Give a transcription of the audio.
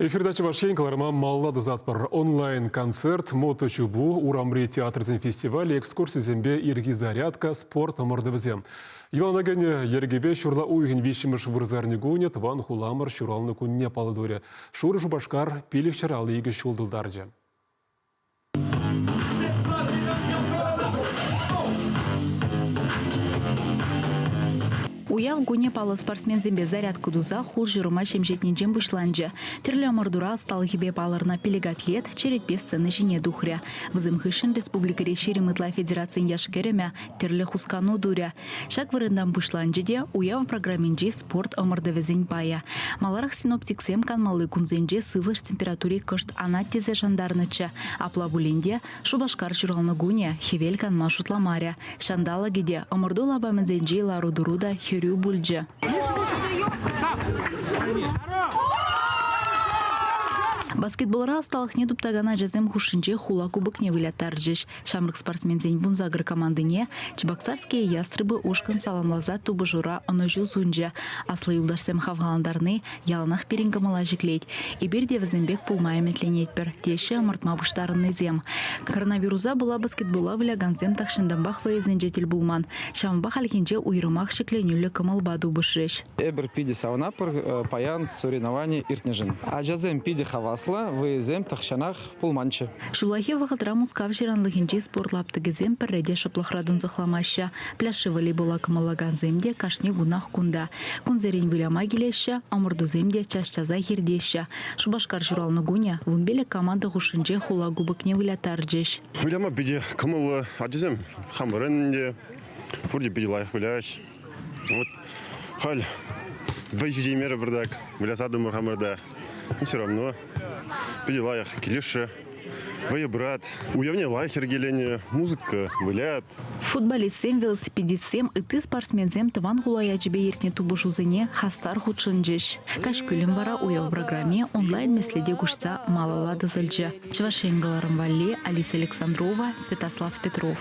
Эфирта Чӑваш Ен кӑларӑма малалла тӑсатпӑр. Онлайн-концерт, моточупу, урамри театрсен фестивалӗ, экскурсисемпе ирхи зарядка, спорт ӑмӑртӑвӗсем. Йӑлана кӗнӗ йӗркепе ҫурла уйӑхӗн виҫҫӗмӗш вырсарни кунӗ тӑван хуламӑр ҫуралнӑ кунне паллӑ турӗ. Шурӑ Шупашкар 552 ҫул тултарчӗ. Уяв кунӗ паллӑ спортсменсемпе зарядка туса хул-ҫурӑма ҫемҫетнинчен пуҫланчӗ. Тӗрлӗ ӑмӑртура ӑсталӑхӗпе палӑрнӑ пилӗк атлет черетпе сцена ҫине тухрӗ. Вӗсем хыҫҫӑн республикӑри 20 ытла федерацин яш-кӗрӗмӗ тӗрлӗ хускану турӗ. Ҫак вырӑнтан пуҫланчӗ те уяв программинчи спорт ӑмӑртӑвӗсен пайӗ. Маларах синоптиксем канмалли кунсенче сывлӑш температури кӑшт анать тесе шантарнӑччӗ. Апла пулин те Шупашкар ҫуралнӑ кунӗ хӗвел канма шутламарӗ. Ҫанталӑкӗ те, ӑмӑрту лапамӗсенчи лару-тӑру та хӗрӳ пулчӗ. Баскетболра ӑсталӑхне туптакан ачасем хушшинче хула кубокне выляттарчӗҫ. Ҫамрӑк спортсменсен 18 командине Чебоксарские ястребы ушкӑн саламласа тупӑшура ӑнӑҫу сунчӗ. Аслӑ юлташсем хавхалантарни яланах пирӗн кӑмӑла ҫӗклет. Эпир те вӗсем пек пулма ӗмӗтленетпӗр, теҫҫӗ ӑмӑртма пуҫтарӑннисем. Коронавируса пула баскетбола вылякансем тахҫантанпах вӑйӑсенче тӗл пулман. Ҫавӑнпа хальхинче уйрӑмах ҫӗкленӳллӗ кӑмӑлпа тупӑшрӗҫ. Эпир питӗ савӑнатпӑр паян соревновани иртнӗшӗн. Ачасем питӗ хаваслӑ, вӑйӑсем тахҫанах пулманччӗ. Ҫуллахи вӑхӑтра Мускав ҫыранлӑхӗнчи спорт лаптӑкӗсем пӗрре те шӑплӑхра тунсӑхламаҫҫӗ. Пляжри волейбола кӑмӑллакансем те кашни кунах кунта. Кунсерен выляма килеҫҫӗ, ӑмӑртусем те час-часах иртеҫҫӗ. Шупашкар ҫуралнӑ кунӗ 15 команда хушшинче хула кубокне выляттарчӗҫ. Выляма питӗ кӑмӑллӑ. Ачасем хамӑрӑн ӗнтӗ. Пурте питӗ лайӑх выляҫ. Вот халь вӑй ҫитеймерӗ пӗртак, выляса тӑмӑр хамӑрта. Все равно питӗ лайӑх килӗшрӗ. Вӑйӑ пырать. Уявне лайӑх йӗркеленӗ, музыка вылят. Футболистсем, велосипедистсем, ытти спортсменсем тӑван хула ячӗпе иртнӗ тупӑшусене хастар хутшӑнчӗҫ. Каҫкӳлӗм вара уяв программи онлайн-меслете куҫса малалла тӑсӑлчӗ. Чӑваш Ен кӑларӑм валли Алиса Александрова, Святослав Петров.